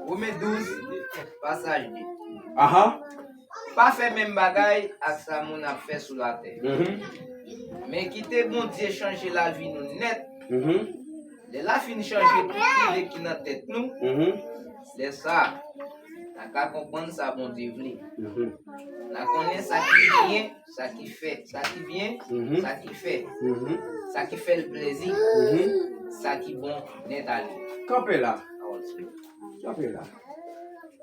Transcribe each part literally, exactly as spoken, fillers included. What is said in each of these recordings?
Women douz, pasaj de. Aha. Pa fè menm bagay ak sa moun ap fè sou latè. Mhm. Men kite Bondye chanje lavi nou nèt. Mhm. Lè l a fin chanje tout ide ki nan tèt nou, mhm, lè sa a, n a ka konprann sa Bondye vle. Mhm. N a konnen sa ki byen, sa ki fè, sa ki byen, mhm, sa ki fè, mhm, sa ki fè l plezi, mhm, sa ki bon nèt ale. Kanpe la. Kanpe la.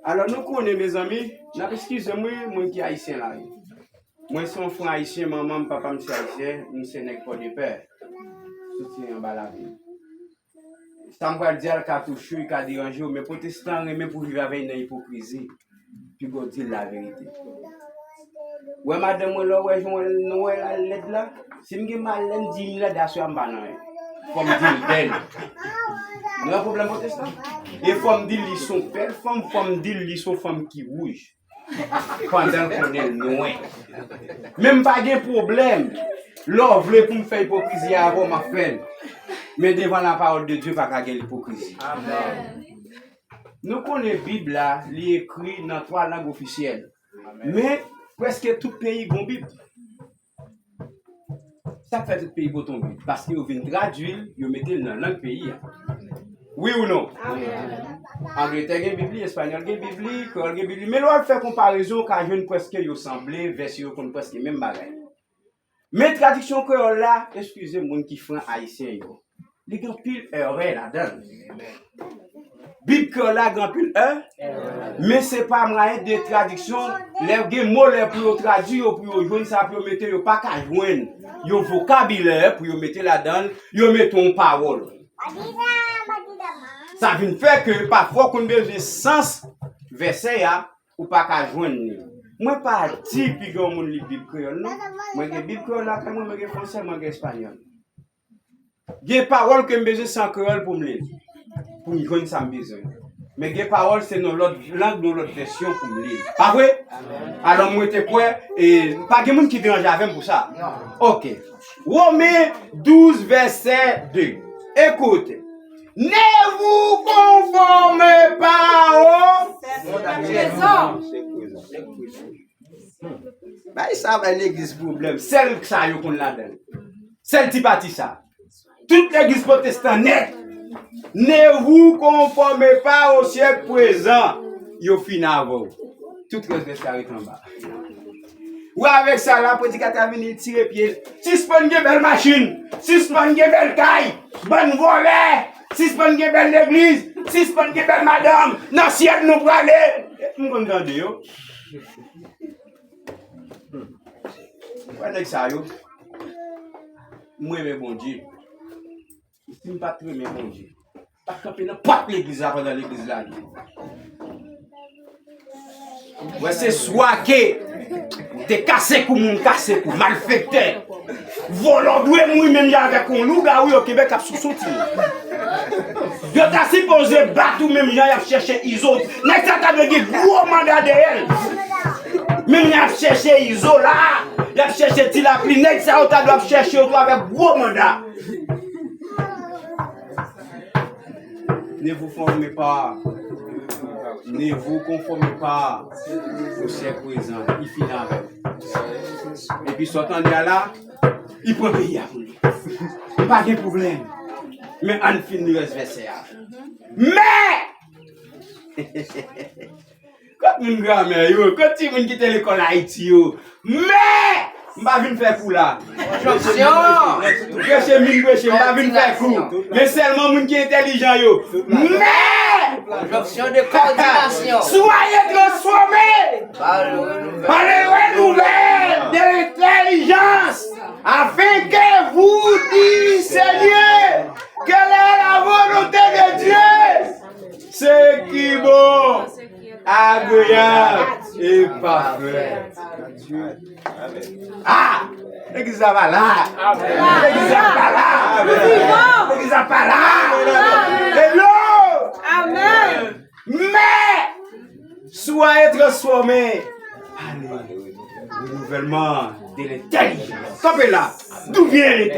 Alò, nou konnen, mezanmi, n ap eskize m, wi, moun ki ayisyen la, wi. Mwen se yon fran ayisyen, manman m, papa m se ayisyen, m se nèg Pòdepè. Soti anba lavil. Sa m pral di a, l ka touche w, l ka deranje w, men pwotestan renmen pou viv avè l nan ipokrizi. Pi gwo di l laverite. Wè madanm mwen, lè w wè jan nou wè l lèd la, si m gen mal, lè m di m lèd, aswè a m pa nan anyen. Fò m di l bèl. Nou wè pwoblèm pwotestan? E fò m di l li se yon bèl fanm, fò m di l li se yon fanm ki wouj. Pandan l konnen l nwè. Men m pa gen pwoblèm. Lè w vle pou m fè ipokrizi a avè w, m ap fè l. Men devan lapawòl de Dye, pa ka gen ipokrizi. Amèn. Nou konnen Bib la, li ekri nan twa lang ofisyèl. Amèn. Men, prèske tout peyi gon Bib. Sa k fè tout peyi pote yon Bib? Paske yo vin tradui l, yo mete l nan lang peyi a. Wi ou non? Angletè gen Bib li, Espanyòl gen Bib li, Kreyòl gen Bib li. Men lè w al fè konparezon, w ka jwenn prèske yo sanble, vèsè yo konn prèske menm bagay. Men tradiksyon kreyòl la, eskize moun ki fran ayisyen yo, li gen anpil erè ladan l. Bib kreyòl la gen anpil è, men se pa mwayen de tradiksyon. Lè gen mo lè pou yo tradui yo, pou yo jwenn sa pou yo mete, yo pa ka jwenn yon vokabilè pou yo mete ladan l, yo mete yon pawòl. Sa vin fè ke pafwa w konn bezwen sans vèsè a, ou pa ka jwenn li. Mwen pa di piga yon moun li Bib kreyòl, non. Mwen gen Bib kreyòl lakay mwen, mwen gen fransè, mwen gen espanyòl. Gen pawòl ke m bezwen se an kreyòl pou m li l, pou m jwenn sa m bezwen. Men gen pawòl se nan lòt lang, nan lòt vèsyon pou m li l. Pa vre? Alò mwen te kwè, e pa gen moun ki deranje avè m pou sa. Oke. Women douz, vèsè de. Écoutez, ne vous conformez pas au... Bay sa bay legliz pwoblèm. Sèl sa yo konn ladan l. Sèl ti pati sa. Tout legliz pwotestan nèt. Ne vous conformez pas au siècle présent. Yo fini avè w. Tout rès vèsè a ret anba. Wi, avèk sa la, predikatè a vini tire pye l. Sispann gen bèl machin, sispann gen bèl kay, bann vòlè, sispann gen bèl legliz, sispann gen bèl madanm. Nan syèl nou prale. M konn tande yo. Wè nèg sa yo. M renmen Bondye. Si m pa t renmen Bondye, m pa t kanpe nan pòt legliz la pandan legliz la lage. Wè, se swa ke ou te kase kou moun, kase kou malfektè, vòlò dwe mouri menm jan avèk yon lougawou yo kenbe k ap souse yon timoun. Yo ta sipoze bat ou menm jan y ap chèche Izo. Nèg sa ta dwe gen gwo manda dèyè l. Menm jan y ap chèche Izo la, y ap chèche Ti Lapli, nèg sa yo ta dwe ap chèche yo tou avèk gwo manda. Ne vous formez pas, ne vous conformez pas au siècle présent. Li fini avè w. Epi sa w tande a la, li pran peyi a pou li. Li pa gen pwoblèm. Men ann fin li rès vèsè a. Men! Kot moun granmè yo? Kot timoun ki te lekòl Ayiti yo? Men! M pa vin fè kou la. Objeksyon! Preche, m vin preche, m pa vin fè kou. Men sèlman moun ki entèlijan yo. Men! Objeksyon de kòdinasyon. Soyez transformés par le renouveau de l'intelligence, afin que vous discerniez quelle est la volonté de Dieu, ce qui est bon, agréable et parfait. Ah! Legliz la pa la. Legliz la pa la. Legliz la pa la. Hello! Amen. Men, soyez transformés par le renouvellement de l'intelligence. Kanpe la. D'où vient l'intelligence?